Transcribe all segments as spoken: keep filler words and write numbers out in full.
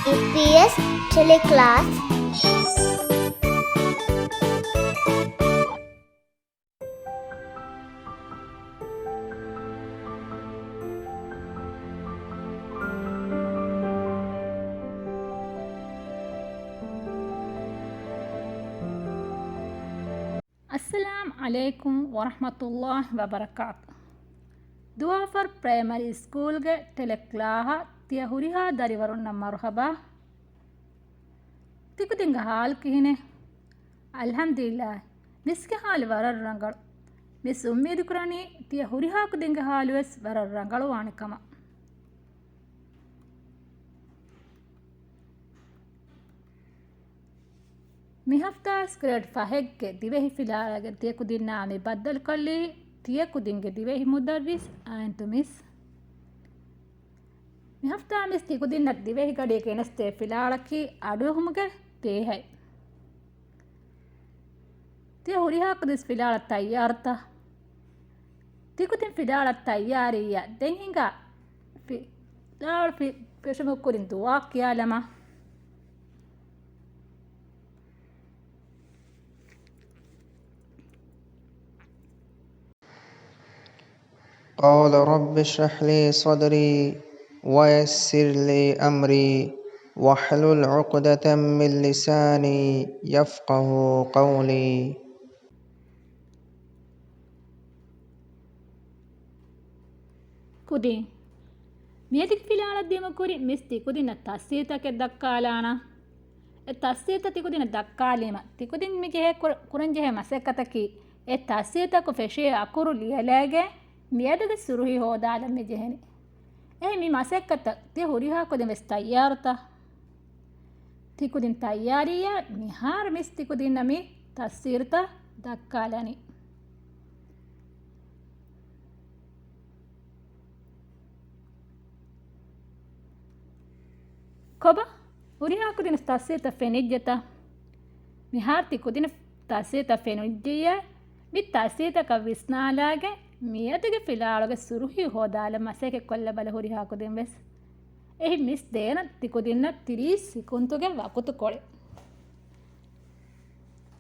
އީޕީއެސް ޓެލެކްލާސް. އައްސަލާމް ޢަލައިކުމް ވަރަޙްމަތުﷲ ވަބަރަކާތު. ދުވާފަރު ޕްރައިމަރީ ސްކޫލްގެ ޓެލެކްލާހަށް ތިޔަ ހުރިހާ ދަރިވަރުންނަށް މަރުޙަބާ. ތިކުދިންގެ ޙާލު ކިހިނެއް؟ އަލްޙަމްދުލިއްލާހް، މިސްގެ ޙާލު ވަރަށް ރަނގަޅު. މިސް އުއްމީދު ކުރަނީ ތިޔަ ހުރިހާ ކުދިންގެ ޙާލުވެސް ވަރަށް ރަނގަޅު ވާނެ ކަމަށް. މި ހަފްތާވެސް ގްރޭޑް ފަހެއްގެ ދިވެހި ފިލާވަޅުގެ ތިޔަ ކުދިންނާ މި ބައްދަލުކޮށްލީ ތިޔަ ކުދިންގެ ދިވެހި މުދައްރިސް އާންތު މިސް. މި ހަފްތާ މިސް ތި ކުދިންނަށް ދިވެހި ގަޑިއެއްގަ ގެނެސްދޭ ފިލާވަޅަކީ އަޑުއެހުމުގެ ތޭހައި. ތިޔަ ހުރިހާ ކުދިން ފިލާވަޅަށް ތައްޔާރުތަ؟ ތިކުދިން ފިލާވަޅަށް ތައްޔާރިއްޔާ. ދެން ހިނގާ ފި-، ފިލާވަޅު ފި-، ފެށުމުގެ ކުރިން ދުޢާ ކިޔާލަމާ. قال رب اشرح لي صدري ويسر لي أمري واحلل عقدة من لساني يفقه قولي. ކުދިން، މިއަދުގެ ފިލާވަޅަށް ދިޔުމަށް ކުރިން މިސް ތިކުދިންނަށް ތަސްވީރުތަކެއް ދައްކާލާނަން. އެ ތަސްވީރުތައް ތިކުދިންނަށް ދައްކާލީމަ، ތިކުދިން މި ޖެހޭ ކުރ-، ކުރަންޖެހޭ މަސައްކަތަކީ، އެ ތަސްވީރުތަކުން ފެށޭ އަކުރު ލިޔެލައިގެން މިއަދުގެ ސުރުޚީ ހޯދާލަން މި ޖެހެނީ. އެހެން މި މަސައްކަތަށް ތި ހުރިހާ ކުދިން ވެސް ތައްޔާރުތަ؟ ތިކުދިން ތައްޔާރިއްޔާ. މިހާރު މިސް ތިކުދިންނަށް މި ތަސްވީރުތައް ދައްކާލަނީ. ކޮބާ؟ ހުރިހާ ކުދިން ތަސްވީރުތައް ފެނިއްޖެތަ؟ މިހާރު ތި ކުދިން ތަސްވީރުތައް ފެނިއްޖެއްޔާ، މި ތަސްވީރުތަކަށް ވިސްނާލާގެން މިއަދުގެ ފިލާވަޅުގެ ސުރުޚީ ހޯދާލަން މަސައްކަތް ކޮށްލަބަލަ ހުރިހާ ކުދިން ވެސް. އެހި މިސް ދޭނަން ތިކުދިންނަށް ތިރީސް ސިކުންތުގެ ވަގުތުކޮޅެއް.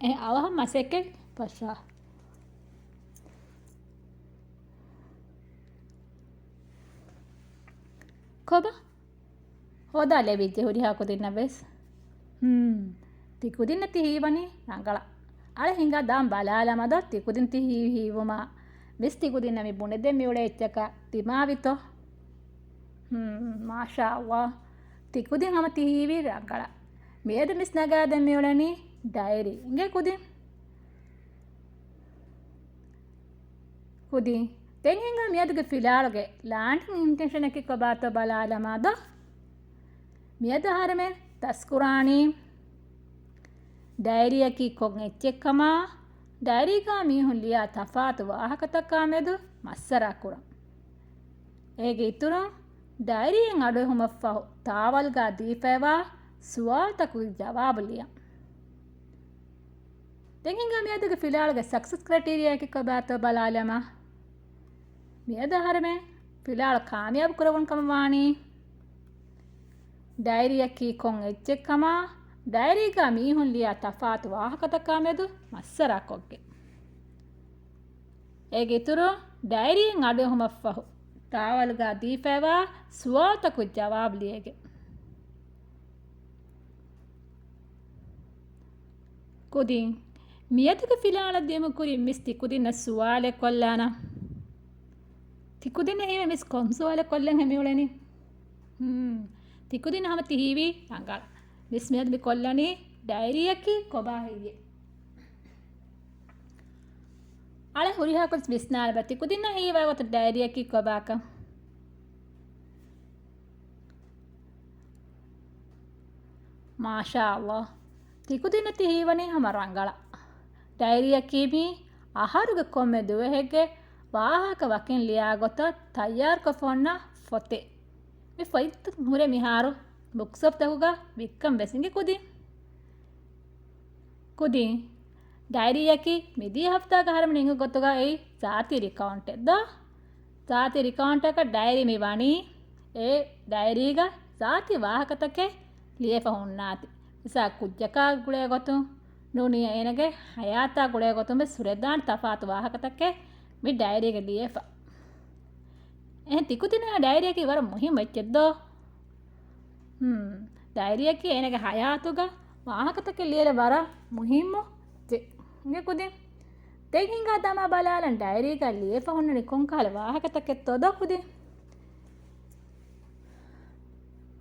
އެ އަވަހަށް މަސައްކަތް ފަށާ. ކޮބާ؟ ހޯދާލެވިއްޖެ ހުރިހާ ކުދިންނަށް ވެސް. ހުން. ތި ކުދިންނަށް ތި ހީވަނީ ރަނގަޅަށް. އަޅެ ހިނގާ ދާން ބަލާލަމާ ދޯ ތި ކުދިން ތި ހީވި ހީވުމާ. މިސް ތި ކުދިންނަށް މި ބުނެދޭން މިއުޅޭ އެއްޗަކަށް ދިމާވިތޯ؟ ހުން، މާޝާﷲ. ތި ކުދިން ހަމަ ތި ހީވީ ރަނގަޅަށް. މިއަދު މިސް ނަގާދޭން މިއުޅެނީ ޑައިރީ. އިނގޭ ކުދިން. ކުދިން. ދެން ހިނގާ މިއަދުގެ ފިލާވަޅުގެ ލާންޑިން އިންޓެންޝަނަކީ ކޮބާތޯ ބަލާލަމާ ދޯ. މިއަދު އަހަރެމެން ދަސްކުރާނީ ޑައިރީއަކީ ކޮން އެއްޗެއްކަމާ، ޑައިރީގަ މީހުން ލިޔާ ތަފާތު ވާހަކަތަކާ މެދު މައްސަރާ ކުރަން. އޭގެ އިތުރުން، ޑައިރީއެއް އަޑުއެހުމަށްފަހު ތާވަލްގަ ދީފައިވާ ސުވާލުތަކުގެ ޖަވާބު ލިޔަން. ދެން ހިނގާ މިއަދުގެ ފިލާވަޅުގެ ސަކްސެސް ކްރައިޓީރިއާއަކީ ކޮބާތޯ ބަލާލަމާ. މިއަދު އަހަރެމެން ފިލާވަޅު ކާމިޔާބު ކުރެވުނު ކަމަށް ވާނީ، ޑައިރީއަކީ ކޮން އެއްޗެއްކަމާ، ޑައިރީގަ މީހުން ލިޔާ ތަފާތު ވާހަކަތަކާ މެދު މައްސަރާ ކޮށްގެން. އޭގެ އިތުރުން، ޑައިރީއެއް އަޑުއެހުމަށްފަހު ތާވަލްގަ ދީފައިވާ ސުވާލުތަކުގެ ޖަވާބު ލިޔެގެން. ކުދިން، މިއަދުގެ ފިލާވަޅަށް ދިޔުމަށް ކުރިން މިސް ތިކުދިންނަށް ސުވާލެއް ކޮށްލާނަން. ތިކުދިންނަށް ހީވޭ މިސް ކޮން ސުވާލެއް ކޮށްލަން ހެން މިއުޅެނީ؟ ހުން. ތިކުދިން ހަމަ ތި ހީވީ ރަނގަޅަށް. މިސް މިއަދު މި ކޮށްލަނީ ޑައިރީއަކީ ކޮބާ ހެއްޔޭ؟ އަޅެ ހުރިހާ ކުދިން ވިސްނާލަބަ ތިކުދިންނަށް ހީވާ ގޮތަށް ޑައިރީއަކީ ކޮބާކަން. މާޝާﷲ. ތިކުދިންނަށް ތި ހީވަނީ ހަމަ ރަނގަޅަށް. ޑައިރީއަކީ މީ އަހަރުގެ ކޮންމެ ދުވަހެއްގެ ވާހަކަ ވަކިން ލިޔާ ގޮތަށް ތައްޔާރުކޮށްފަ އޮންނަ ފޮތެއް. މި ފޮތްތައް ހުރޭ މިހާރު ބުކް ޝޮޕްތަކުގަ ވިއްކަން ވެސް އިނގޭ ކުދިން. ކުދިން. ޑައިރީއަކީ މިދިޔަ ހަފްތާގަ އަހަރެމެން ހިނގި ގޮތުގަ އެއީ ޒާތީ އެކައުންޓެއް ދޯ؟ ޒާތީ އެކައުންޓަކަށް ޑައިރީ މި ވަނީ އެ ޑައިރީގަ ޒާތީ ވާހަކަތަކެއް ލިޔެފަ ހުންނާތި. މިސާ ކުއްޖަކާ ގުޅޭ ގޮތުން ނޫނީ އޭނަގެ ހަޔާތާ ގުޅޭ ގޮތުން ވެސް ހުރެދާނެ ތަފާތު ވާހަކަތަކެއް މި ޑައިރީގަ ލިޔެފަ. އެހެން ތިކުދިންނަށް ޑައިރީއަކީ ވަރަށް މުހިއްމު އެއްޗެއް ދޯ؟ ހުން. ޑައިރީއަކީ އޭނަގެ ހަޔާތުގަ ވާހަކަތަކެއް ލިޔެލަ ވަރަށް މުހިއްމު އެއްޗެއް. އިނގޭ ކުދިން. ދެން ހިނގާ ދަމާ ބަލާލަން ޑައިރީގަ ލިޔެފަ ހުންނަނީ ކޮންކަހަލަ ވާހަކަތަކެއްތޯ ދޯ ކުދިން.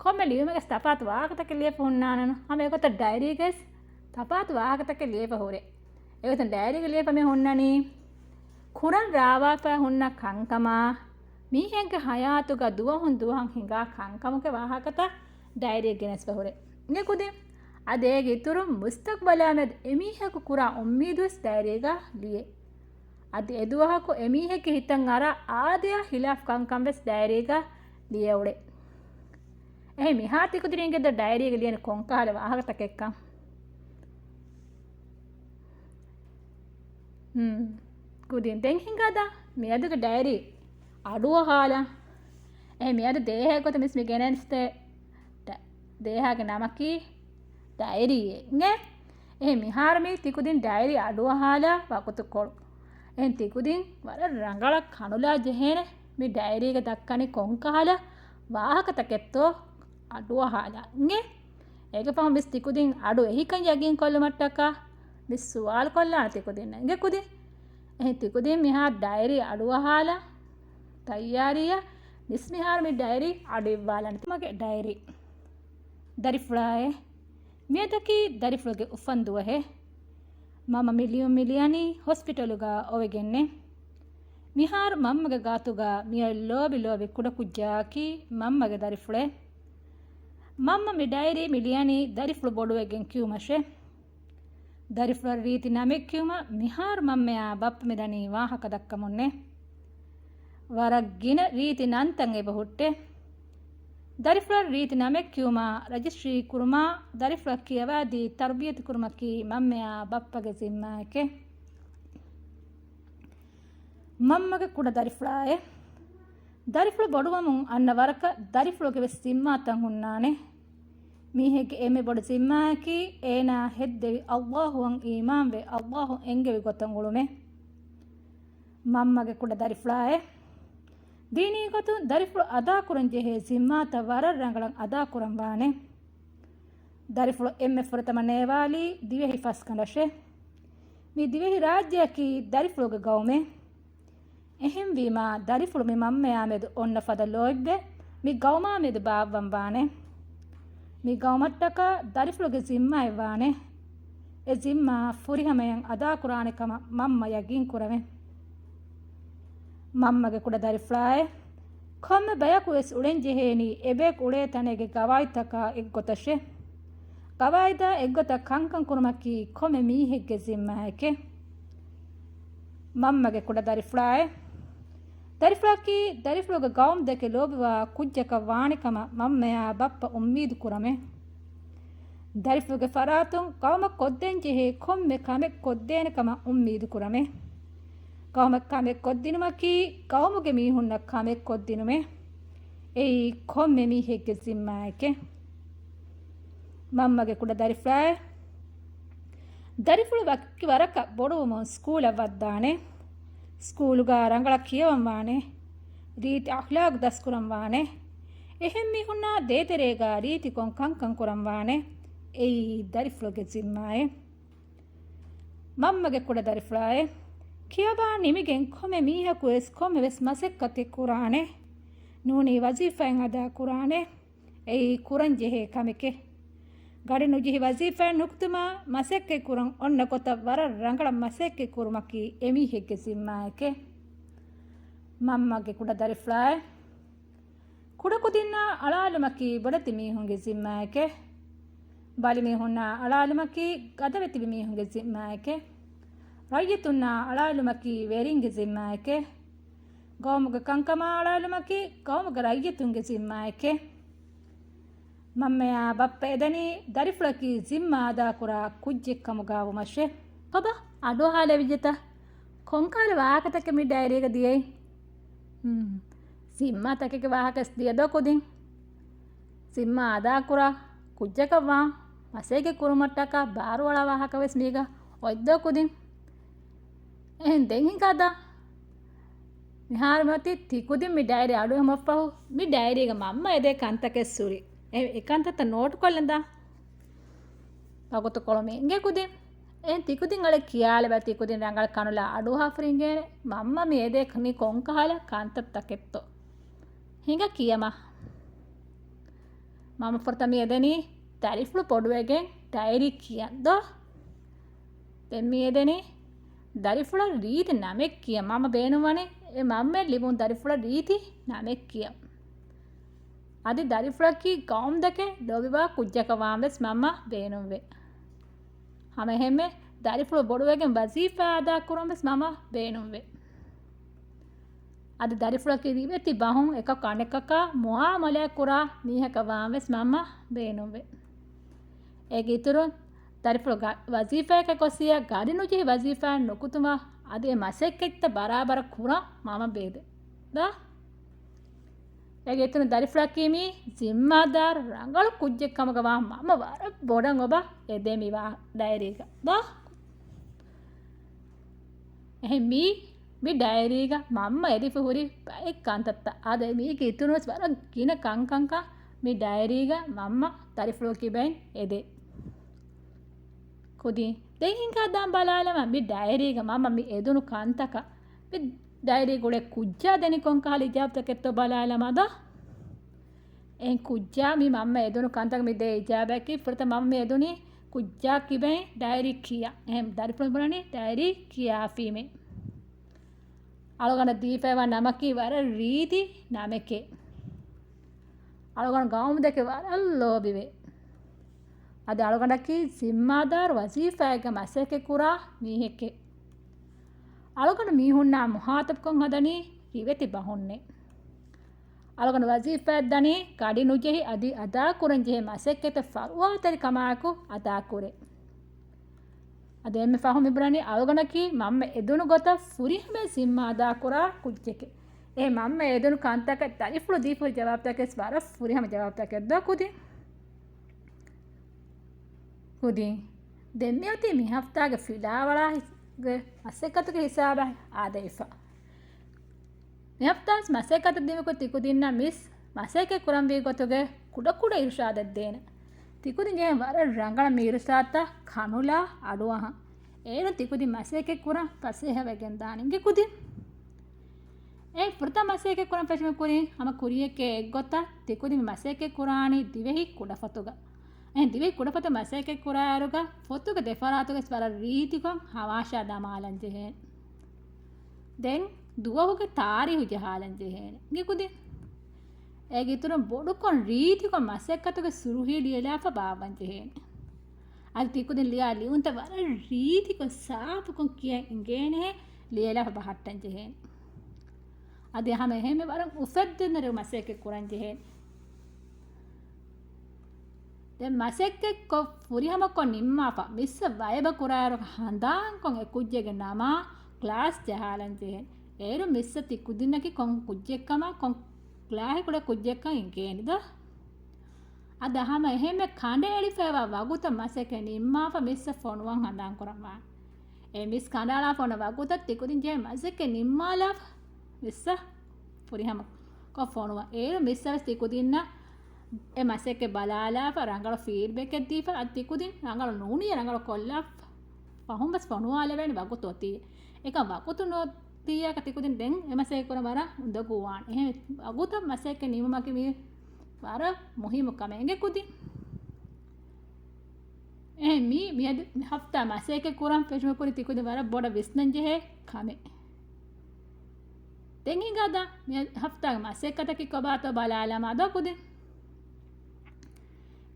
ކޮންމެ ލިޔުމެއްގެ ތަފާތު ވާހަކަތަކެއް ލިޔެފަ ހުންނާނަން. ހަމަ އެގޮތަށް ޑައިރީގަސް ތަފާތު ވާހަކަތަކެއް ލިޔެފަ ހުރޭ. އެގޮތުން ޑައިރީގަ ލިޔެފަ މި ހުންނަނީ ކުރަން ރާވާފަ ހުންނަ ކަންކަމާ، މީހެއްގެ ހަޔާތުގަ ދުވަހުން ދުވަހަށް ހިނގާ ކަންކަމުގެ ވާހަކަތައް ޑައިރީ ގެނެސްފަ ހުރޭ. އިނގޭ ކުދިން. އަދި އޭގެ އިތުރުން މުސްތަގްބަލާ މެދު އެމީހަކު ކުރާ އުއްމީދުވެސް ޑައިރީގަ ލިޔޭ. އަދި އެދުވަހަކު އެމީހެއްގެ ހިތަށް އަރާ އާދަޔާ ހިލާފް ކަންކަން ވެސް ޑައިރީގަ ލިޔެ އުޅޭ. އެހެން މިހާ ތިކުދިން އިނގޭތޯ ޑައިރީގަ ލިޔަނީ ކޮންކަހަލަ ވާހަކަތަކެއްކަން. ހުން. ކުދިން ދެން ހިނގާދާ މިއަދުގެ ޑައިރީ އަޑުއަހާލަން. އެހެން މިއަދު ދޭހައެއް ގޮތަށް މިސް މި ގެނެސްދޭ ޑަ-، ދޭހާގެ ނަމަކީ ޑައިރީއެއް އިނގޭ. އެހެން މިހާރު މި ތިކުދިން ޑައިރީ އަޑުއަހާލާ ވަގުތުކޮޅު. އެހެން ތިކުދިން ވަރަށް ރަނގަޅަށް ކަނުލާ ޖެހޭނެ މި ޑައިރީގަ ދައްކަނީ ކޮންކަހަލަ ވާހަކަތަކެއްތޯ އަޑުއަހާލާ އިނގޭ. އޭގެ ފަހުން މިސް ތިކުދިން އަޑު އެހިކަން ޔަގީން ކޮށްލުމަށްޓަކާ މިސް ސުވާލު ކޮށްލާނެ ތިކުދިންނަށް އިނގޭ ކުދިން. އެހެން ތިކުދިން މިހާރު ޑައިރީ އަޑުއަހާލާ ތައްޔާރީއަށް މިސް މިހާރު މި ޑައިރީ އަޑު އިއްވާލަން. މަގެ ޑައިރީ. ދަރިފުޅާއޭ. މިއަދަކީ ދަރިފުޅުގެ އުފަންދުވަހޭ. މަންމަ މި ލިޔުން މި ލިޔަނީ ހޮސްޕިޓަލުގަ އޮވެގެންނޭ. މިހާރު މަންމަގެ ގާތުގަ މިއޮތް ލޯބި ލޯބި ކުޑަކުއްޖާއަކީ މަންމަގެ ދަރިފުޅޭ. މަންމަ މި ޑައިރީ މި ލިޔަނީ ދަރިފުޅު ބޮޑުވެގެން ކިޔުމަށޭ. ދަރިފުޅަށް ރީތި ނަމެއް ކިޔުމަށް މިހާރު މަންމަޔާ ބައްޕަ މި ދަނީ ވާހަކަ ދައްކަމުންނޭ. ވަރަށް ގިނަ ރީތި ނަންތައް އެބަ ހުއްޓޭ. ދަރިފުޅަށް ރީތި ނަމެއް ކިޔުމާ، ރަޖިސްޓްރީ ކުރުމާ، ދަރިފުޅަށް ކިޔަވާދީ ތަރުބިޔަތު ކުރުމަކީ މަންމަޔާ ބައްޕަގެ ޒިންމާއެކޭ. މަންމަގެ ކުޑަ ދަރިފުޅާއޭ. ދަރިފުޅު ބޮޑުވަމުން އަންނަ ވަރަކަށް ދަރިފުޅުގެ ވެސް ޒިންމާތައް ހުންނާނެ. މީހެއްގެ އެންމެ ބޮޑު ޒިންމާއަކީ އޭނާ ހެއްދެވި އައްލާހުއަށް އީމާންވެ، އައްލާހު އެންގެވި ގޮތަށް އުޅުމޭ. މަންމަގެ ކުޑަ ދަރިފުޅާއޭ. ދީނީ ގޮތުން ދަރިފުޅު އަދާކުރަން ޖެހޭ ޒިންމާތައް ވަރަށް ރަނގަޅަށް އަދާކުރަން ވާނެ. ދަރިފުޅު އެންމެ ފުރަތަމަ ނޭވާލީ ދިވެހި ފަސްގަނޑަށޭ. މި ދިވެހި ރާއްޖެއަކީ ދަރިފުޅުގެ ގައުމޭ. އެހެންވީމާ، ދަރިފުޅު މި މަންމަޔާ މެދު އޮންނަ ފަދަ ލޯތްބެއް މި ގައުމާ މެދު ބާއްވަން ވާނެ. މި ގައުމަށްޓަކާ ދަރިފުޅުގެ ޒިންމާއެއް ވާނެ. އެ ޒިންމާ ފުރިހަމަޔަށް އަދާކުރާނެ ކަމަށް މަންމަ ޔަގީން ކުރަމޭ. މަންމަގެ ކުޑަ ދަރިފުޅާއޭ. ކޮންމެ ބަޔަކު ވެސް އުޅެން ޖެހޭނީ އެ ބަޔަކު އުޅޭ ތަނެއްގެ ގަވާއިދުތަކާ އެއްގޮތަށޭ. ގަވާއިދާ އެއްގޮތަށް ކަންކަން ކުރުމަކީ ކޮންމެ މީހެއްގެ ޒިންމާއެކޭ. މަންމަގެ ކުޑަ ދަރިފުޅާއޭ. ދަރިފުޅަކީ ދަރިފުޅުގެ ގައުމު ދެކެ ލޯބިވާ ކުއްޖަކަށް ވާނެ ކަމަށް މަންމަޔާ ބައްޕަ އުއްމީދު ކުރަމޭ. ދަރިފުޅުގެ ފަރާތުން ގައުމަށް ކޮށްދޭން ޖެހޭ ކޮންމެ ކަމެއް ކޮށްދޭނެ ކަމަށް އުއްމީދު ކުރަމޭ. ގައުމަށް ކަމެއް ކޮށްދިނުމަކީ ގައުމުގެ މީހުންނަށް ކަމެއް ކޮށްދިނުމޭ. އެއީ ކޮންމެ މީހެއްގެ ޒިންމާއެކޭ. މަންމަގެ ކުޑަ ދަރިފުޅާއޭ. ދަރިފުޅު ވަކި ވަރަކަށް ބޮޑުވުމުން ސްކޫލަށް ވައްދާނެ. ސްކޫލުގަ ރަނގަޅަށް ކިޔަވަން ވާނެ. ރީތި އަޚްލާގު ދަސްކުރަން ވާނެ. އެހެން މީހުންނާ ދޭތެރޭގަ ރީތިކޮށް ކަންކަން ކުރަން ވާނެ. އެއީ ދަރިފުޅުގެ ޒިންމާއޭ. މަންމަގެ ކުޑަ ދަރިފުޅާއޭ. ކިޔަވާ ނިމިގެން ކޮންމެ މީހަކު ވެސް ކޮންމެ ވެސް މަސައްކަތެއް ކުރާނެ. ނޫނީ ވަޒީފާއެއް އަދާ ކުރާނެ. އެއީ ކުރަން ޖެހޭ ކަމެކޭ. ގަޑި ނުޖެހި ވަޒީފާއެއް ނުކުތުމާ، މަސައްކަތް ކުރަން އޮންނަ ގޮތަށް ވަރަށް ރަނގަޅަށް މަސައްކަތް ކުރުމަކީ އެމީހެއްގެ ޒިންމާއެކޭ. މަންމަގެ ކުޑަ ދަރިފުޅާއޭ. ކުޑަކުދިންނާ އަޅާލުމަކީ ބޮޑެތި މީހުންގެ ޒިންމާއެކޭ. ބަލިމީހުންނާ އަޅާލުމަކީ ގަދަވެ ތިބި މީހުންގެ ޒިންމާއެކޭ. ރައްޔިތުންނާ އަޅާލުމަކީ ވެރިންގެ ޒިންމާއެކޭ. ގައުމުގެ ކަންކަމާ އަޅާލުމަކީ ގައުމުގެ ރައްޔިތުންގެ ޒިންމާއެކޭ. މަންމަޔާ ބައްޕަ އެދަނީ ދަރިފުޅަކީ ޒިންމާ އަދާކުރާ ކުއްޖެއް ކަމުގަ ވުމަށޭ. ކޮބާ އަޑުއަހާލެވިއްޖެތަ؟ ކޮންކަހަލަ ވާހަކަތަކެއް މި ޑައިރީގަ ދިޔައީ؟ ހުން. ޒިންމާ ތަކެކެ ވާހަކަ ވެސް ދިޔަ ދޯ ކުދިން؟ ޒިންމާ އަދާކުރާ ކުއްޖަކަށް ވާން މަސައްކަތް ކުރުމަށްޓަކާ ބާރުއަޅާ ވާހަކަ ވެސް މީގަ އޮތްދޯ ކުދިން. އެހެން ދެން ހިނގާދާ. މިހާރު މިއޮތީ ތިކުދިން މި ޑައިރީ އަޑުއެހުމަށްފަހު، މި ޑައިރީގަ މަންމަ އެދޭ ކަންތަކެއް ސުރި. އެ، އެ ކަންތައްތައް ނޯޓުކޮށްލަންދާ. ވަގުތުކޮޅު މި އިނގޭ ކުދިން. އެހެން ތިކުދިން އަޅެ ކިޔާލެބަ ތިކުދިން ރަނގަޅަށް ކަނުލާ އަޑުއަހާފަ އިނގޭނެ. މަންމަ މި އެދޭ ކަން ކޮންކަހަލަ ކަންތައްތަކެއްތޯ. ހިނގަ ކިޔަމަ. މަންމަ ފުރަތަމަ މި އެދެނީ ދަރިފުޅު ބޮޑުވެގެން ޑައިރީ ކިޔަން ދޯ. ދެން މި އެދެނީ ދަރިފުޅަށް ރީތި ނަމެއް ކިޔަން. މަންމަ ބޭނުންވަނީ އެ މަންމައަށް ލިބުނު ދަރިފުޅަށް ރީތި ނަމެއް ކިޔަން. އަދި ދަރިފުޅަކީ ގައުމުދެކެ ލޯބިވާ ކުއްޖަކަށް ވާން ވެސް މަންމަ ބޭނުންވޭ. ހަމައެހެންމެ ދަރިފުޅު ބޮޑުވެގެން ވަޒީފާ އަދާކުރަން ވެސް މަންމަ ބޭނުންވޭ. އަދި ދަރިފުޅަކީ ރިވެތި ބަހުން އެކަކު އަނެކަކާ މުއާމަލާތް ކުރާ މީހަކަށް ވާން ވެސް މަންމަ ބޭނުންވޭ. އޭގެ އިތުރުން ދަރިފުޅު ގަ-، ވަޒީފާއަކަށް ގޮސް އިޔާ ގަޑި ނުޖެހި ވަޒީފާއެއް ނުކުތުމަށް އަދި އެ މަސައްކަތްތައް ބަރާބަރަށް ކުރަން މަންމަ ބޭނުންވޭ. ދާ. އޭގެ އިތުރުން ދަރިފުޅަކީ މީ ޒިންމާދާރު ރަނގަޅު ކުއްޖެއް ކަމުގަ ވާން މަންމަ ވަރަށް ބޮޑަށް އޮބާ އެދޭ މި ވާ ޑައިރީގަ. ދާ. އެހެން މީ، މި ޑައިރީގަ މަންމަ އެދިފަ ހުރި ބައެއް ކަންތައްތައް. އާދެ، މީގެ އިތުރުން ވެސް ވަރަށް ގިނަ ކަންކަންކަން މި ޑައިރީގަ މަންމަ ދަރިފުޅު ކިބައިން އެދޭ. ކުދިން ދެން ހިނގާ ދާން ބަލާލަމާ، މި ޑައިރީގަ މަންމަ މި އެދުނު ކަންތަކަށް މި ޑައިރީ ގުޅޭ ކުއްޖާ ދެނީ ކޮންކަހަލަ އިޖާބަތަކެއްތޯ ބަލާލަމާ ދޯ. އެހެން ކުއްޖާ މި މަންމަ އެދުނު ކަންތަކަށް މި ދޭ އިޖާބައަކީ، ފުރަތަމަ މަންމަ މި އެދުނީ ކުއްޖާ ކިބައިން ޑައިރީ ކިޔަން. އެހެން ދަރިފުޅު ބުނަނީ ޑައިރީ ކިޔާފީމޭ. އަޅުގަނޑަށް ދީފައިވާ ނަމަކީ ވަރަށް ރީތި ނަމެކޭ. އަޅުގަނޑު ގައުމުދެކެ ވަރަށް ލޯބިވޭ. އަދި އަޅުގަނޑަކީ ޒިންމާދާރު ވަޒީފާއެއްގަ މަސައްކަތް ކުރާ މީހެކޭ. އަޅުގަނޑު މީހުންނާ މުހާތަބްކޮށް ހަދަނީ ރިވެތި ބަހުންނޭ. އަޅުގަނޑު ވަޒީފާއަށް ދަނީ ގަޑި ނުޖެހި އަދި އަދާކުރަން ޖެހޭ މަސައްކަތެއް ފަރުވާތެރިކަމާއެކު އަދާކުރޭ. އަދި އެންމެ ފަހު މިބުނަނީ އަޅުގަނޑަކީ މަންމަ އެދުނު ގޮތަށް ފުރިހަމަ ޒިންމާ އަދާކުރާ ކުއްޖެކޭ. އެ މަންމަ އެދުނު ކަންތަކަށް ދަރިފުޅު ދީފަ ހުރި ޖަވާބުތަކެއް ވެސް ވަރަށް ފުރިހަމަ ޖަވާބުތަކެއް ދޯ ކުދިން. ކުދިން. ދެން މިއޮތީ މި ހަފްތާގެ ފިލާވަޅާ ހި-، ގެ މަސައްކަތުގެ ހިސާބަށް އާދެވިފަ. މި ހަފްތާ މަސައްކަތަށް ދިމަކޮށް ތިކުދިންނަށް މިސް މަސައްކަތް ކުރަންވީ ގޮތުގެ ކުޑަކުޑަ އިރުޝާދެއް ދޭނެ. ތިކުދިން ޖެހޭ ވަރަށް ރަނގަޅަށް މި އިރުޝާދުތައް ކަނުލާ އަޑުއަހަން. އޭރުން ތިކުދިން މަސައްކަތް ކުރަން ފަސޭހަވެގެން ދާނެ އިނގޭ ކުދިން. އެ ފުރަތަމަ މަސައްކަތް ކުރަން ފެށުމުގެ ކުރިން ހަމަ ކުރިޔަކޭ އެއްގޮތަށް ތިކުދިން މަސައްކަތް ކުރާނީ ދިވެހި ކުޑަފޮތުގަ. އެހެން ދިވެހި ކުޑަފޮތު މަސައްކަތް ކުރާއިރުގަ ފޮތުގެ ދެފަރާތުގަސް ވަރަށް ރީތިކޮށް ހަމާށާ ދަމާލަން ޖެހޭނެ. ދެން ދުވަހުގެ ތާރީހު ޖަހާލަން ޖެހޭނެ. އިނގޭ ކުދިން. އޭގެ އިތުރުން ބޮޑުކޮށް ރީތިކޮށް މަސައްކަތުގެ ސުރުހީ ލިޔެލާފަ ބާއްވަން ޖެހޭނެ. އަދި ތިކުދިން ލިޔާ ލިޔުންތައް ވަރަށް ރީތިކޮށް ސާފުކޮށް ކިޔަން އިނގޭނެހޭ ލިޔެލާފަ ބަހައްޓަން ޖެހޭނެ. އަދި ހަމަ އެހެންމެ ވަރަށް އުފެއްދުންތެރި މަސައްކަތް ކުރަން ޖެހޭނެ. ދެން މަސައްކަތްކޮށް ފުރިހަމަކޮށް ނިންމާފަ މިސްއަށް ވައިބަ ކުރާއިރު ހަނދާންކޮށް އެ ކުއްޖެއްގެ ނަމާ ކްލާސް ޖަހާލަން ޖެހޭނެ. އޭރު މިސްއަށް ތި ކުދިންނަކީ ކޮން ކުއްޖެއްކަމާ ކޮން ކްލާހެއް ކުޑަ ކުއްޖެއްކަން އިނގޭނެ ދޯ؟ އަދި ހަމަ އެހެންމެ ކަނޑައެޅިފައިވާ ވަގުތަށް މަސައްކަތް ނިންމާފަ މިސްއަށް ފޮނުވަން ހަނދާންކުރަންވާނެ. އެ މިސް ކަނޑައަޅާފަ އޮންނަ ވަގުތަށް ތިކުދިން ޖެހޭ މަސައްކަތް ނިންމާލާފަ މިސްއަށް ފުރިހަމަކޮށް ފޮނުވަން. އޭރު މިސްއަށް ވެސް ތިކުދިންނަށް އެ މަސައްކަތް ބަލާލާފަ ރަނގަޅު ފީޑްބެކެއް ދީފަ އަދި ތިކުދިން ރަނގަޅު ނޫނީ ރަނގަޅު ކޮށްލާފަ ފަހުން ވެސް ފޮނުވާލެވޭނެ ވަގުތު އޮތީ. އެކަމް ވަގުތު ނު ތިޔަކަ ތިކުދިން ދެން އެ މަސައްކަތް ކުރަން ވަރަށް އުނދަގޫވާނެ. އެހެން ވަގުތަށް މަސައްކަތް ނިމުމަކީ މީ ވަރަށް މުހިއްމު ކަމެއް އިނގޭ ކުދިން. އެހެން މީ މިއަދު މި ހަފްތާ މަސައްކަތް ކުރަން ފެށުމުގެ ކުރިން ތިކުދިން ވަރަށް ބޮޑަށް ވިސްނަން ޖެހޭ ކަމެއް. ދެން ހިނގާދާ މި ހަފްތާގެ މަސައްކަތަކީ ކޮބާތޯ ބަލާލަމާ ދޯ ކުދިން.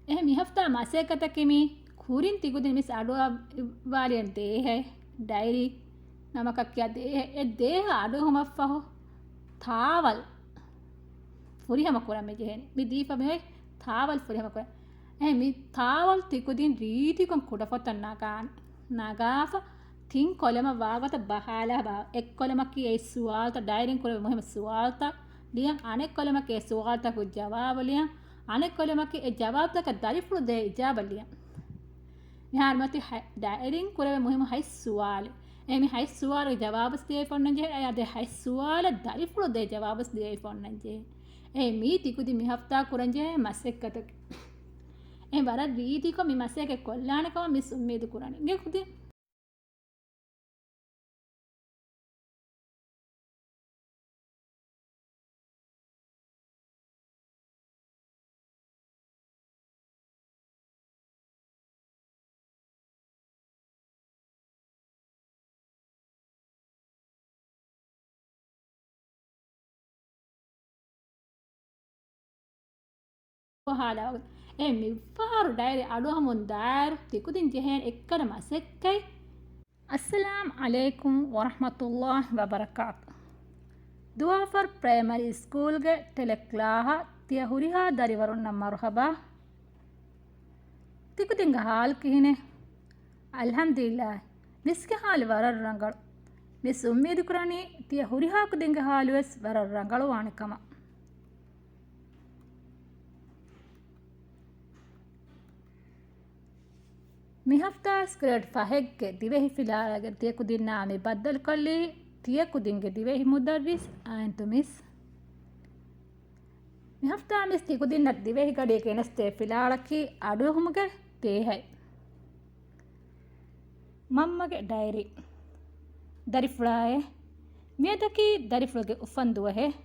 އެހެން މި ހަފްތާ މަސައްކަތަކީ މީ ކުރިން ތިކުދިން މިސް އަޑުއަވާލިޔަން ދޭހައެއް ޑައިރީ ނަމަކަށް ކިޔާ ދޭހައެއް. އެ ދޭހަ އަޑުއެހުމަށްފަހު ތާވަލް ފުރިހަމަ ކުރަން މި ޖެހޭނެ. މި ދީފަ މި އޮތް ތާވަލް ފުރިހަމަ ކުރަން. އެހެން މި ތާވަލް ތިކުދިން ރީތިކޮށް ކުޑަފޮތަށް ނަގާނެ. ނަގާފަ ތިން ކޮލަމަށް ވާގޮތަށް ބަހާލާ ބާ-، އެއް ކޮލަމަކީ އެ ސުވާލުތައް ޑައިރީން ކުރެވޭ މުހިއްމު ސުވާލުތައް ލިޔަން، އަނެއް ކޮލަމަކީ އެ ސުވާލުތަކުގެ ޖަވާބު ލިޔަން، އަނެއްކޮޅަކީ އެ ޖަވާބުތަކަށް ދަރިފުޅު ދޭ އިޖާބަ ލިޔަން. މިހާރު މިއޮތީ ހަ-، ޑައިރީން ކުރެވޭ މުހިއްމު ހަތް ސުވާލެއް. އެ މި ހަތް ސުވާލުގެ ޖަވާބު ދިޔައިފަ އޮންނަންޖެހޭ. އަދި އެ ހަތް ސުވާލަށް ދަރިފުޅު ދޭ ޖަވާބު ދިޔައިފަ އޮންނަންޖެހޭ. އެ މީ ތިކުދިން މި ހަފްތާ ކުރަންޖެހޭ މަސައްކަތަކީ. އެ ވަރަށް ރީތިކޮށް މި މަސައްކަތް ކޮށްލާނެ ކަމަށް މިސް އުއްމީދު ކުރަނީ. އިނގޭ ކުދިން. ހާލާ އެ މިފަހަރު ޑައިރީ އަޑުއަހަމުން ދާއިރު ތިކުދިން ޖެހޭނެ އެއްކަލަ މަސައްކަތް. އައްސަލާމް ޢަލައިކުމް ވަރަޙްމަތުﷲ ވަބަރަކާތު. ދުވާފަރު ޕްރައިމަރީ ސްކޫލްގެ ޓެލެ ކްލާހަށް ތިޔަ ހުރިހާ ދަރިވަރުންނަށް މަރުޙަބާ. ތިކުދިންގެ ހާލު ކިހިނެއް؟ އަލްޙަމްދުލިއްލާހް، މިސްގެ ހާލު ވަރަށް ރަނގަޅު. މިސް އުއްމީދު ކުރަނީ ތިޔަ ހުރިހާ ކުދިންގެ ހާލުވެސް ވަރަށް ރަނގަޅުވާނެ ކަމަށް. މި ހަފްތާ ގްރޭޑް ފަހެއްގެ ދިވެހި ފިލާވަޅުގެ ތިޔަ ކުދިންނާ މި ބައްދަލުކޮށްލީ ތިޔަ ކުދިންގެ ދިވެހި މުދައްރިސް އާއިންތު މިސް. މި ހަފްތާ މިސް ތި ކުދިންނަށް ދިވެހި ގަޑިއަށް ގެނެސްދޭ ފިލާވަޅަކީ އަޑުއެހުމުގެ ބޭހައެއް. މަންމަގެ ޑައިރީ. ދަރިފުޅާއޭ، މިއަދަކީ ދަރިފުޅުގެ އުފަންދުވަހެއް.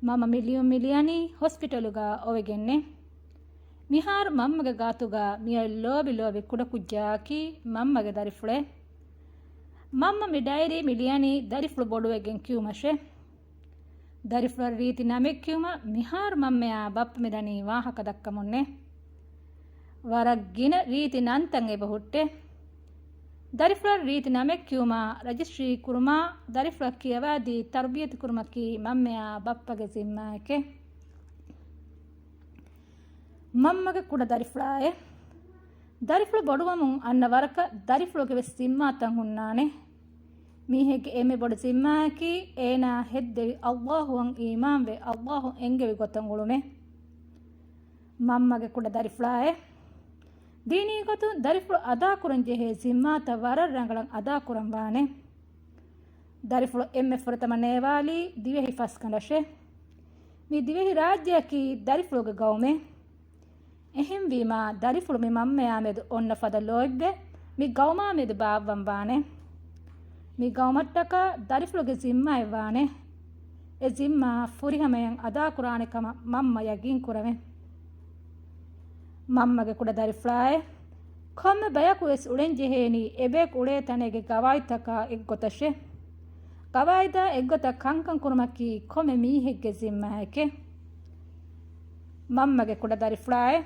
މަންމަ މި ލިޔުން މި ލިޔަނީ ހޮސްޕިޓަލުގަ އޮވެގެންނޭ. މިހާރު މަންމަގެ ގާތުގަ މިއޮތް ލޯބި ލޯބި ކުޑަކުއްޖާއަކީ މަންމަގެ ދަރިފުޅޭ. މަންމަ މި ޑައިރީ މި ލިޔަނީ ދަރިފުޅު ބޮޑުވެގެން ކިޔުމަށޭ. ދަރިފުޅަށް ރީތި ނަމެއް ކިޔުމަށް މިހާރު މަންމަޔާ ބައްޕަ މިދަނީ ވާހަކަ ދައްކަމުންނޭ. ވަރަށް ގިނަ ރީތި ނަންތައް އެބަ ހުއްޓޭ. ދަރިފުޅަށް ރީތި ނަމެއް ކިޔުމާ ރަޖިސްޓްރީ ކުރުމާ ދަރިފުޅަށް ކިޔަވާދީ ތަރުބިޔަތު ކުރުމަކީ މަންމަޔާ ބައްޕަގެ ޒިންމާއެކޭ. މަންމަގެ ކުޑަ ދަރިފުޅާއޭ. ދަރިފުޅު ބޮޑުވަމުން އަންނަ ވަރަކަށް ދަރިފުޅުގެ ވެސް ޒިންމާތައް ހުންނާނެ. މީހެއްގެ އެންމެ ބޮޑު ޒިންމާއަކީ އޭނާ ހެއްދެވި ﷲ އަށް އީމާންވެ ﷲ އެންގެވި ގޮތަށް އުޅުމޭ. މަންމަގެ ކުޑަ ދަރިފުޅާއޭ. ދީނީ ގޮތުން ދަރިފުޅު އަދާކުރަން ޖެހޭ ޒިންމާތައް ވަރަށް ރަނގަޅަށް އަދާކުރަން ވާނެ. ދަރިފުޅު އެންމެ ފުރަތަމަ ނޭވާލީ ދިވެހި ފަސްގަނޑަށޭ. މި ދިވެހި ރާއްޖެއަކީ ދަރިފުޅުގެ ގައުމޭ. އެހެންވީމާ، ދަރިފުޅު މި މަންމަޔާ މެދު އޮންނަ ފަދަ ލޯތްބެއް މި ގައުމާ މެދު ބާއްވަން ވާނެ. މި ގައުމަށްޓަކާ ދަރިފުޅުގެ ޒިންމާއެއް ވާނެ. އެ ޒިންމާ ފުރިހަމަޔަށް އަދާކުރާނެ ކަމަށް މަންމަ ޔަގީން ކުރަމޭ. މަންމަގެ ކުޑަ ދަރިފުޅާއޭ. ކޮންމެ ބަޔަކު ވެސް އުޅެން ޖެހޭނީ އެ ބަޔަކު އުޅޭ ތަނެއްގެ ގަވާއިދުތަކާ އެއްގޮތަށޭ. ގަވާއިދާ އެއްގޮތަށް ކަންކަން ކުރުމަކީ ކޮންމެ މީހެއްގެ ޒިންމާއެކޭ. މަންމަގެ ކުޑަ ދަރިފުޅާއޭ.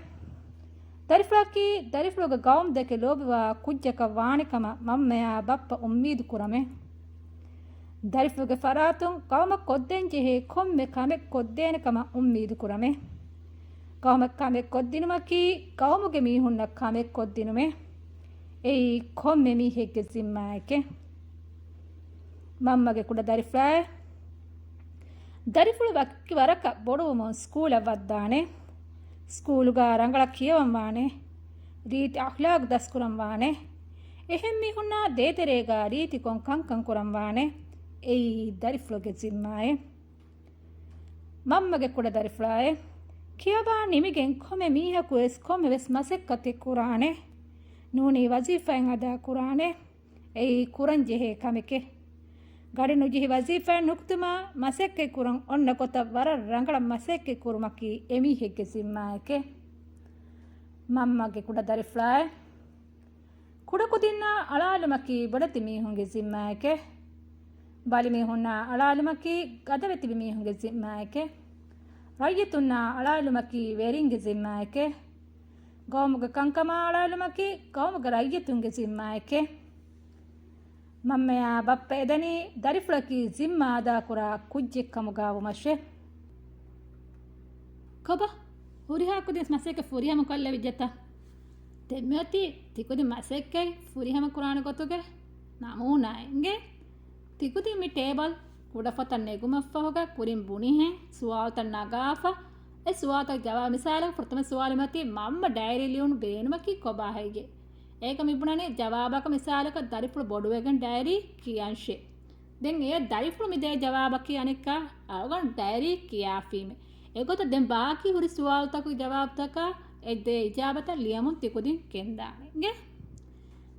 ދަރިފުޅަކީ ދަރިފުޅުގެ ގައުމު ދެކެ ލޯބިވާ ކުއްޖަކަށް ވާނެ ކަމަށް މަންމަޔާ ބައްޕަ އުއްމީދު ކުރަމޭ. ދަރިފުޅުގެ ފަރާތުން ގައުމަށް ކޮށްދޭން ޖެހޭ ކޮންމެ ކަމެއް ކޮށްދޭނެ ކަމަށް އުއްމީދު ކުރަމޭ. ގައުމަށް ކަމެއް ކޮށްދިނުމަކީ ގައުމުގެ މީހުންނަށް ކަމެއް ކޮށްދިނުމޭ. އެއީ ކޮންމެ މީހެއްގެ ޒިންމާއެކޭ. މަންމަގެ ކުޑަ ދަރިފުޅާއޭ. ދަރިފުޅު ވަކި ވަރަކަށް ބޮޑުވުމުން ސްކޫލަށް ވައްދާނެ. ސްކޫލުގަ ރަނގަޅަށް ކިޔަވަން ވާނެ. ރީތި އަޚްލާގު ދަސްކުރަން ވާނެ. އެހެން މީހުންނާ ދޭތެރޭގަ ރީތިކޮށް ކަންކަން ކުރަން ވާނެ. އެއީ ދަރިފުޅުގެ ޒިންމާއޭ. މަންމަގެ ކުޑަ ދަރިފުޅާއޭ. ކިޔަވާ ނިމިގެން ކޮންމެ މީހަކު ވެސް ކޮންމެ ވެސް މަސައްކަތެއް ކުރާނެ. ނޫނީ ވަޒީފާއެއް އަދާ ކުރާނެ. އެއީ ކުރަން ޖެހޭ ކަމެކޭ. ގަޑި ނުޖެހި ވަޒީފާއެއް ނުކުތުމާ މަސައްކަތް ކުރަން އޮންނަ ގޮތަށް ވަރަށް ރަނގަޅަށް މަސައްކަތް ކުރުމަކީ އެމީހެއްގެ ޒިންމާއެކޭ. މަންމަގެ ކުޑަ ދަރިފުޅާއޭ. ކުޑަކުދިންނާ އަޅާލުމަކީ ބޮޑެތި މީހުންގެ ޒިންމާއެކޭ. ބަލިމީހުންނާ އަޅާލުމަކީ ގަދަވެތިބި މީހުންގެ ޒިންމާއެކޭ. ރައްޔިތުންނާ އަޅާލުމަކީ ވެރިންގެ ޒިންމާއެކޭ. ގައުމުގެ ކަންކަމާ އަޅާލުމަކީ ގައުމުގެ ރައްޔިތުންގެ ޒިންމާއެކޭ. މަންމަޔާ ބައްޕަ އެދަނީ ދަރިފުޅަކީ ޒިންމާ އަދާކުރާ ކުއްޖެއް ކަމުގަ ވުމަށޭ. ކޮބާ؟ ހުރިހާ ކުދިން މަސައްކަތް ފުރިހަމަ ކޮށްލެވިއްޖެތަ؟ ދެންމެއޮތީ ތިކުދިން މަސައްކަތް ފުރިހަމަ ކުރާނެ ގޮތުގެ ނަމޫނާއެއް އިނގޭ. ތިކުދިން މި ޓޭބަލް ކުޑަފަތަށް ނެގުމަށްފަހުގަ ކުރިން ބުނިހެން ސުވާލުތައް ނަގާފަ އެ ސުވާލުތައް ޖަވާބު، މިސާލަކަށް ފުރަތަމަ ސުވާލު މަތީ، މަންމަ ޑައިރީ ލިޔުން ބޭނުމަކީ ކޮބާ ހެއްޔޭ؟ އޭގަ މި ބުނަނީ ޖަވާބަކަށް މިސާލަކަށް ދަރިފުޅު ބޮޑުވެގެން ޑައިރީ ކިޔަންށޭ. ދެން އެ ދަރިފުޅު މި ދޭ ޖަވާބަކީ އަނެއްކާ އަޅުގަނޑު ޑައިރީ ކިޔާފީމޭ. އެގޮތަށް ދެން ބާކީ ހުރި ސުވާލުތަކުގެ ޖަވާބުތަކާ އެ ދޭ އިޖާބަތައް ލިޔަމުން ތިކުދިން ގެންދާނެ. އިނގޭ؟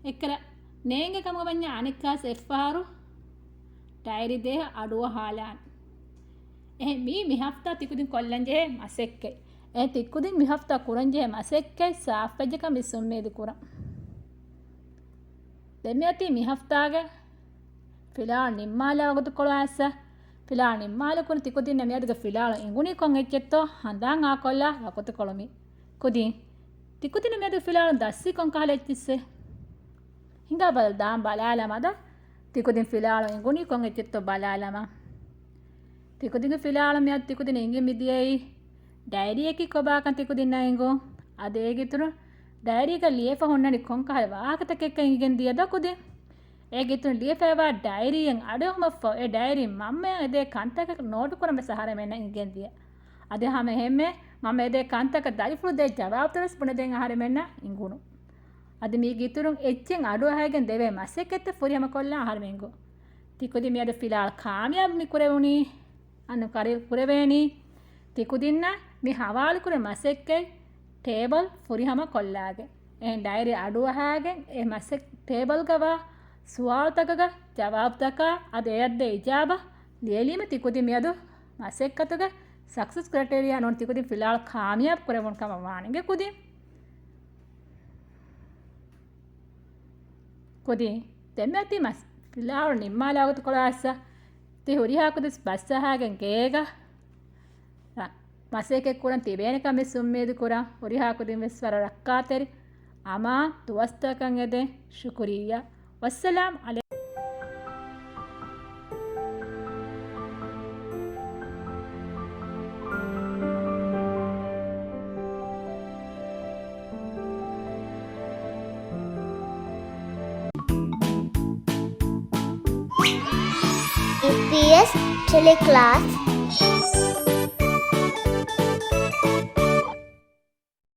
އެއްކަލަ ނޭނގެ ކަމުގަ ވަންޏާ އަނެއްކާސް އެއްފަހަރު ޑައިރީ ދޭހަ އަޑުއަހާލާނެ. އެހެން މީ މި ހަފްތާ ތިކުދިން ކޮށްލަންޖެހޭ މަސައްކަތް. އެ ތިކުދިން މި ހަފްތާ ކުރަންޖެހޭ މަސައްކަތް ސާފްވެއްޖެކަން މި އުއްމީދު ކުރަން. ދެން މިއޮތީ މި ހަފްތާގެ ފިލާވަޅު ނިންމާލާ ވަގުތުކޮޅާ އައްސަ. ފިލާވަޅު ނިންމާލި ކުރިން ތިކުދިންނަށް މިއަދުގެ ފިލާވަޅު އެނގުނީ ކޮން އެއްޗެއްތޯ ހަނދާން އާކޮށްލާ ވަގުތުކޮޅު މީ. ކުދިން، ތިކުދިންނަށް މިއަދު ފިލާވަޅު ދައްސީ ކޮން ކަހަލަ އެއްޗެއްސޭ؟ ހިނގާ ބަލަ ދާން ބަލާލަމާ ދޯ. ތިކުދިން ފިލާވަޅު އެނގުނީ ކޮން އެއްޗެއްތޯ ބަލާލަމާ. ތިކުދިންގެ ފިލާވަޅު މިއަދު ތިކުދިން އެނގި މިދިޔައީ ޑައިރީއަކީ ކޮބާކަން ތިކުދިންނަށް އެނގުން. އަދި އޭގެ އިތުރުން ޑައިރީގަ ލިޔެފަ ހުންނަނީ ކޮން ކަހަލަ ވާހަކަތަކެއްކަން އެނގިގެން ދިޔަ ދޯ ކުދިން. އޭގެ އިތުރުން ލިޔެފައިވާ ޑައިރީއެއް އަޑުއެހުމަށްފަހު އެ ޑައިރީ މަންމަޔަށް އެދޭ ކަންތަކަށް ނޯޓު ކުރަން ވެސް އަހަރެމެންނަށް އެނގިގެން ދިޔަ. އަދި ހަމަ އެހެންމެ މަންމަ އެދޭ ކަންތަކަށް ދަރިފުޅު ދޭ ޖަވާބުތައް ވެސް ބުނެދޭން އަހަރެމެންނަށް އެނގުނު. އަދި މީގެ އިތުރުން އެއްޗެއް އަޑުއަހައިގެން ދެވޭ މަސައްކަތްތައް ފުރިހަމަ ކޮށްލާ އަހަރެމެންގެ. ތިކުދިން މިއަދު ފިލާވަޅު ކާމިޔާބު މި ކުރެވުނީ. އަންނަ ކަރި ކުރެވޭނީ. ތިކުދިންނަށް މި ހަވާލުކުރެ މަސައްކަތް ޓޭބަލް ފުރިހަމަ ކޮށްލާގެން. އެހެން ޑައިރީ އަޑުއަހާގެން އެ މަސައް-، ޓޭބަލްގަވާ ސުވާލުތަކަކަށް އަދި އެއަށްދޭ އިޖާބަ ލިޔެލީމަ ތިކުދިން މިއަދު މަސައްކަތުގެ ސަކްސެސް ކްރައިޓޭރިޔާ ނޫން ތިކުދިން ފިލާވަޅު ކާމިޔާބު ކުރެވުނު ކަމަށް ވާނެ އިނގޭ ކުދިން. ކުދިން ދެންމެ އޮތީ މަސް-، ފިލާވަޅު ނިންމާލާ ވަގުތުކޮޅާ އައްސަ. ތި ހުރިހާ ކުދިން ބަސްއަހާގެން ގޭގަ ރަ-، މަސައްކަތް ކުރަން ތިބޭނެކަން ވެސް އުއްމީދު ކުރަން. ހުރިހާ ކުދިން ވެސް ވަރަށް ރައްކާތެރި އަމާން ދުވަސްތަކަށް އެދެން. ޝުކުރިއްޔާ. ވައްސަލާމް ޢަލައިކުމް. އެމްޕީއެސް ޓެލެކްލާސް.